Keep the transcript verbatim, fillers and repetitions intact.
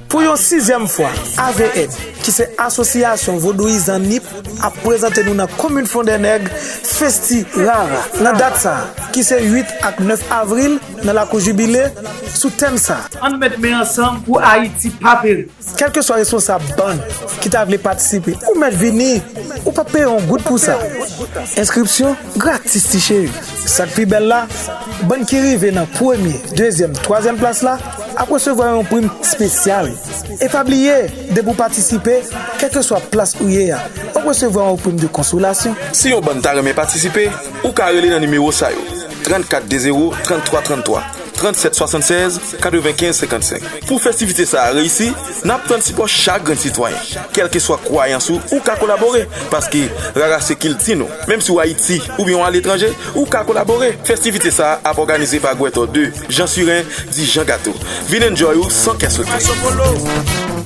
Pou yon sizyèm fwa, A V N, ki se Asosyasyon Vodouyizan Nip, ap prezante nou nan komin Fondènèg Festi Rara. Nan dat sa a, ki se uit ak nèf avril, nan Lakou Jibile, sou tèm sa a. Ann met men ansanm pou Ayiti pa peri. Kèlkeswa responsab bann ki ta vle patisipe, ou mèt vini, ou p ap peye yon goud pou sa. Enskripsyon gratis, ti cheri. Sa k pi bèl la, bann ki rive nan premye, dezyèm, twazyèm plas la ap resevwa yon prim espesyal. E pa bliye, depi w patisipe, kèlkeswa plas ou ye a, w ap resevwa yon prim de konsolasyon. Si yon bann ta renmen patisipe, ou ka rele nan nimewo sa yo: trant kat de zewo, trant twa trant twa, trant sèt swasann sèz, katrevenkenz senkannsenk. Pou festivite sa a reyisi, n ap tann sipò chak grenn sitwayen. Kèlkeswa kwayans ou, ou ka kolabore, paske Rara se kilti nou. Menm si w Ayiti oubyen w aletranje, ou ka kolabore. Festivite sa a ap òganize pa Gwètò de, Jan Siren, di Jan Gato. Vin enjoy ou san kè sote.